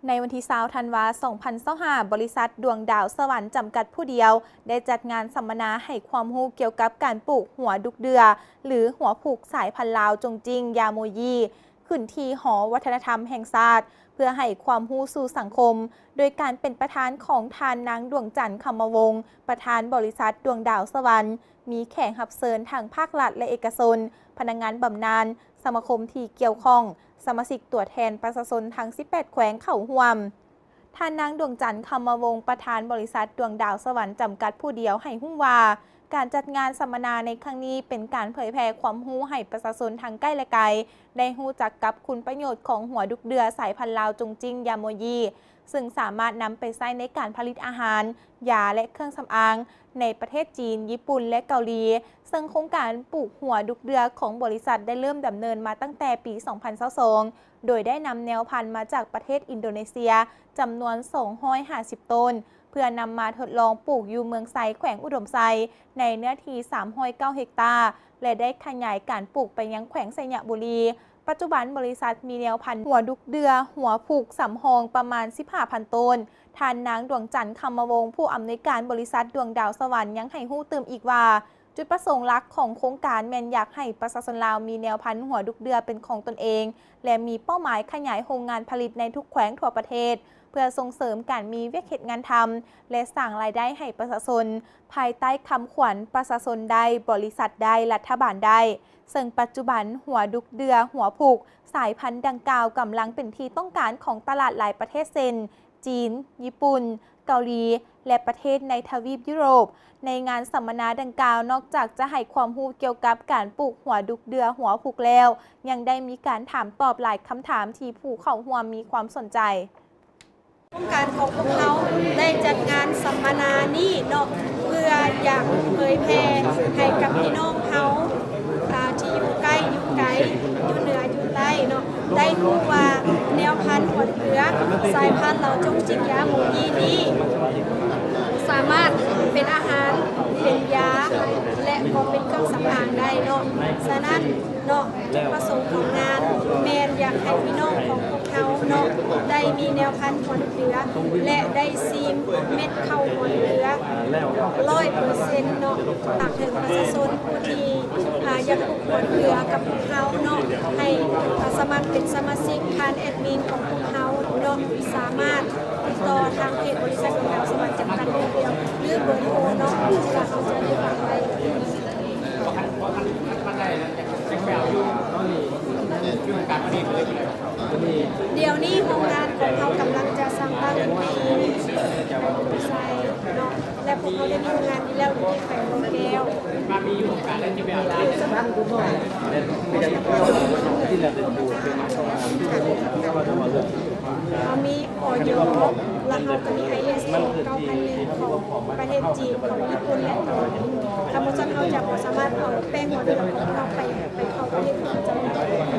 ໃນວັນທີຊາວ ທັນວາ ສອງພັນຊາວຫ້າ ບໍລິສັດດວງດາວສະຫວັນ ຈຳກັດຜູ້ດຽວ ໄດ້ຈັດງານສຳມະນາໃຫ້ຄວາມຮູ້ກ່ຽວກັບການປູກຫົວດຸກເດືອ ຫຼື ຫົວຜູກສາຍພັນລາວ ຈົງຈິງ ຢາໂມຢີ ຂຶ້ນທີ່ຫໍວັດທະນະທຳແຫ່ງຊາດ ເພື່ອໃຫ້ຄວາມຮູ້ສູ່ສັງຄົມ ໂດຍການເປັນປະທານຂອງທ່ານນາງ ດວງຈັນ ຄຳມະວົງ ປະທານບໍລິສັດດວງດາວສະຫວັນ, ມີແຂກຮັບເຊີນທັງພາກລັດ ແລະ ເອກະຊົນ, ພະນັກງານບຳນານ, ສະມາຄົມທີ່ກ່ຽວຂ້ອງ, ສະມາຊິກຕົວແທນປະຊາຊົນທັງສິບແປດແຂວງເຂົ້າຮ່ວມ. ທ່ານນາງ ດວງຈັນ ຄຳມະວົງ ປະທານບໍລິສັດດວງດາວສະຫວັນ ຈຳກັດຜູ້ດຽວ ໃຫ້ຮູ້ວ່າ ການຈັດງານສຳມະນາໃນຄັ້ງນີ້ ເປັນການເຜີຍແຜ່ຄວາມຮູ້ໃຫ້ປະຊາຊົນທັງໃກ້ ແລະ ໄກ ໄດ້ຮູ້ຈັກກັບຄຸນປະໂຫຍດຂອງຫົວດຸກເດືອສາຍພັນລາວ ຈົງຈິງ ຢາໂມຢີ ຊຶ່ງສາມາດນຳໄປໃຊ້ໃນການຜະລິດອາຫານ, ຢາ ແລະ ເຄື່ອງສຳອາງ ໃນປະເທດຈີນ, ຍີ່ປຸ່ນ ແລະ ເກົາຫຼີ, ເຊິ່ງໂຄງການປູກຫົວດຸກເດືອຂອງບໍລິສັດໄດ້ເລີ່ມດຳເນີນມາຕັ້ງແຕ່ປີສອງພັນຊາວສອງ ໂດຍໄດ້ນຳແນວພັນມາຈາກປະເທດອິນໂດເນເຊຍ ຈຳນວນສອງຮ້ອຍຫ້າສິບຕົ້ນ ເພື່ອນຳມາທົດລອງປູກຢູ່ເມືອງໄຊ ແຂວງອຸດົມໄຊ ໃນເນື້ອທີ່ສາມຮ້ອຍເກົ້າເຮັກຕາ ແລະ ໄດ້ຂະຫຍາຍການປູກໄປຍັງແຂວງໄຊຍະບູລີ. ປັດຈຸບັນບໍລິສັດມີແນວພັນຫົວດຸກເດືອ ຫົວຜູກສຳຮອງປະມານສິບຫ້າພັນຕົ້ນ. ທ່ານນາງ ດວງຈັນ ຄຳມະວົງ ຜູ້ອຳນວຍການບໍລິສັດດວງດາວສະຫວັນ ຍັງໃຫ້ຮູ້ຕື່ມອີກວ່າ ຈຸດປະສົງຫຼັກຂອງໂຄງການແມ່ນຢາກໃຫ້ປະຊາຊົນລາວມີແນວພັນຫົວດຸກເດືອເປັນຂອງຕົນເອງ ແລະ ມີເປົ້າໝາຍຂະຫຍາຍໂຮງງານຜະລິດໃນທຸກແຂວງທົ່ວປະເທດ ເພື່ອສົ່ງເສີມການມີວຽກເຮັດງານທຳ ແລະ ສ້າງລາຍໄດ້ໃຫ້ປະຊາຊົນ ພາຍໃຕ້ຄຳຂວັນ ປະຊາຊົນໄດ້, ບໍລິສັດໄດ້, ລັດຖະບານໄດ້. ເຊິ່ງປັດຈຸບັນຫົວດຸກເດືອ ຫົວຜູກສາຍພັນດັ່ງກ່າວກຳລັງເປັນທີ່ຕ້ອງການຂອງຕະຫຼາດຫຼາຍປະເທດເຊັ່ນ ຈີນ, ຍີ່ປຸ່ນ, ເກົາຫຼີ ແລະ ປະເທດໃນທະວີບຢູໂຣບ. ໃນງານສຳມະນາດັ່ງກ່າວ ນອກຈາກຈະໃຫ້ຄວາມຮູ້ກ່ຽວກັບການປູກຫົວດຸກເດືອ ຫົວຜູກແລ້ວ ຍັງໄດ້ມີການຖາມຕອບຫຼາຍຄຳຖາມທີ່ຜູ້ເຂົ້າຮ່ວມມີຄວາມສົນໃຈ. ໂຄງການຂອງພວກເຮົາໄດ້ຈັດງານສຳມະນານີ້ເນາະ ເພື່ອຢາກເຜີຍແຜ່ໃຫ້ກັບພີ່ນ້ອງເຮົາ ອ່າ ທີ່ຢູ່ໃກ້ຢູ່ໄກ ຢູ່ເໜືອຢູ່ໃຕ້ເນາະ ໄດ້ຮູ້ວ່າແນວພັນຫົວເຮືອສາຍພັນລາວ ຈົງຈິງ ຢາໂມຢີນີ້ ສາມາດເປັນອາຫານ ເປັນຢາ ແລະ ກໍເປັນເຄື່ອງສຳອາງໄດ້ເນາະ. ສະນັ້ນເນາະ ຈຸດປະສົງຂອງງານແມ່ນຢາກໃຫ້ພີ່ນ້ອງຂອງພວກເຮົາເນາະ ໄດ້ມີແນວພັນຫົວເຮືອ ແລະ ໄດ້ຊີມເມັດເຂົ້າຫົວເຮືອ ຮ້ອຍເປີເຊັນເນາະ. ຝາກເຖິງປະຊາຊົນຜູ້ທີ່ ອ່າ ຢາກປູກຫົວເຮືອກັບພວກເຮົາເນາະ ໃຫ້ ອ່າ ສະໝັກເປັນສະມາຊິກ ຜ່ານແອດມິນຂອງພວກເຮົາເນາະ ສາມາດຕິດຕໍ່ທາງເພຈບໍລິສັດດວງດາວສະຫວັນ ຈຳກັດຜູ້ດຽວ ຫຼື ເບີໂທເນາະ ທີ່ວ່າເຮົາຈະໄດ້ຝາກໄວ້. ດຽວນີ້ໂຮງງານຂອງເຮົາກຳລັງຈະສ້າງຕັ້ງຢູ່ທີ່ໄຊເນາະ ແລະ ພວກເຮົາໄດ້ມີໂຮງງານນີ້ແລ້ວ ຢູ່ທີ່ແຂວງບໍ່ແກ້ວ. ເຮົາມີ ອອຍ ແລ້ວເຮົາກໍມີ ໄອເອສໂອ ເກົ້າພັນໜຶ່ງ ຂອງປະເທດຈີນ, ຂອງຍີ່ປຸ່ນ ແລະ ຂອງ ທາງບໍລິສັດເຮົາຈະບໍ່ສາມາດເອົາແປ້ງຫົວເຮືອຂອງພວກເຮົາໄປ ໄປເຂົ້າປະເທດຂອງເຂົາເຈົ້າໄດ້.